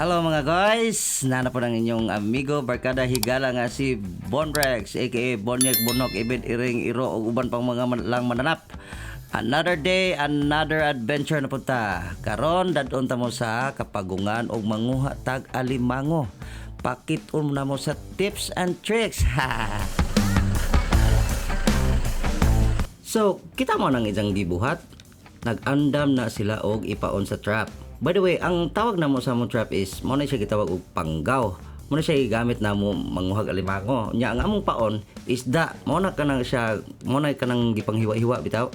Hello mga guys! Nana po ng inyong amigo, barkada higala nga si Bonrex aka Bonyek Bonok Ibid Iring Iro ug uban pang mga lang mananap. Another day, another adventure na punta. Karon dadon ta mo sa kapagungan og manguha tag alimango. Pakit-on na mo sa tips and tricks. Ha. So, kita mo nang isang gibuhat. Nag-andam na sila og ipaon sa trap. By the way, ang tawag na mo sa among trap is mo na siya gitawag og panggaw. Mo na siya gigamit na mo manguhag alimango. Nya ang among paon isda, mo na kanang siya, mo na kanang gipanghiwa-hiwa bitaw.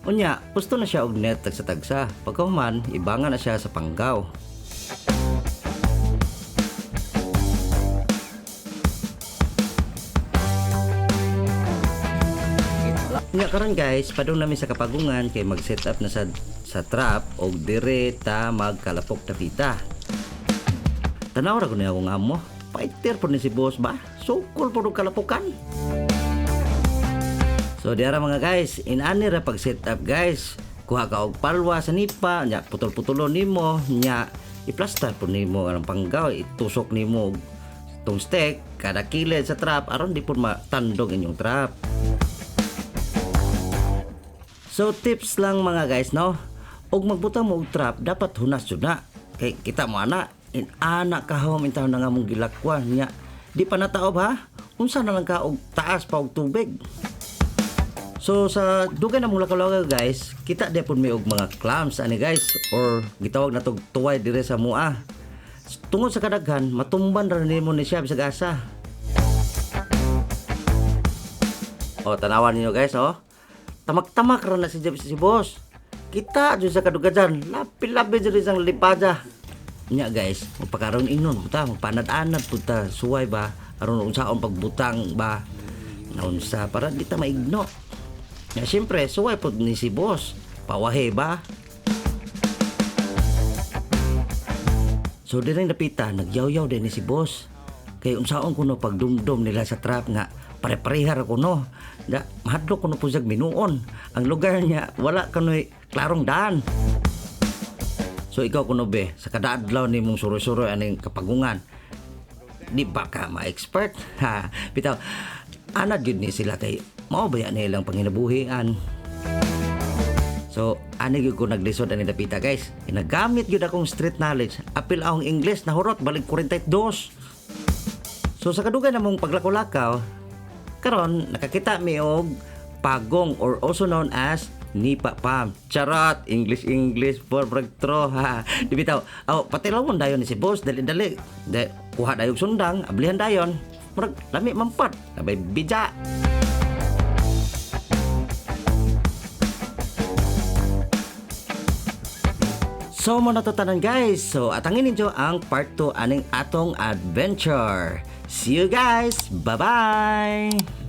Unya, gusto na siya og net tagsa-tagsa. Pagkahuman, ibanga na siya sa panggaw. Nga karon guys, padung namin sa kapagungan kay mag-set up na sa trap og dire ta magkalapok dapita. Tanaw ra ko niya akong amo. Fighter po ni si boss ba? Sukol po og kalapukan. So diara mga guys, inani ra pag set up guys. Kuha ka og palwa sa nipa, nya putol-putulon nimo, nya i-plaster po nimo ang panggaw, itusok nimo og tong stick kada kilid sa trap aron di po matandog inyong trap. So tips lang mga guys no. Og magbutang mo og trap dapat hunas jud na. Kay kita mo ana, in ana ka hom intaw na nga mong gilakwan nya. Di pa nataob ha. Unsa na lang ka og taas pa og tubig. So sa dugay na mong lakaw guys, kita di pud mi og mga clams ani guys or gitawag na tog tuway dire sa mua. Tungod sa kadaghan, matumban ra nimo ni siya bisag asa. Oh, tanawan ninyo guys oh. Tamak-tamak ra na si si boss. Kita jud sa kadugadan, lapi-lapi jud isang lipada. Nya guys, magpakaroon ingnon puta, magpanad-anad puta, suway ba aron unsaon pagbutang ba. Naunsa para di ta maigno. Nya siyempre, suway pud ni si boss. Pawahe ba? So direng napita, nagyaw-yaw din ni si boss. Kay unsaon kuno pagdumdum nila sa trap nga pare-pareha ra kuno. Da, mahadlok kuno po siya minuon. Ang lugar niya wala kanoy klarong daan. So ikaw kuno be, sa kada adlaw nimong suroy-suroy aning kapagungan. Di ba ka ma-expert? Ha, bitaw anad gyud ni sila kay mao ba yan nilang panginabuhian. So, ani gyud ko naglisod ani dapita guys. Ginagamit gyud akong street knowledge. Apil akong English nahurot balik 42. So sa kadugay namong paglakaw-lakaw, karon nakakita mi og pagong or also known as nipa palm. Charot, English English for breakthrough ha. Di bitaw. Aw, patilawon dayon ni si boss, dali-dali. De, kuha dayog sundang, ablihan dayon. Murag lami mampat, nabay bija. So mo na to tanan guys. So atangin ninyo ang part 2 aning atong adventure. See you guys. Bye-bye.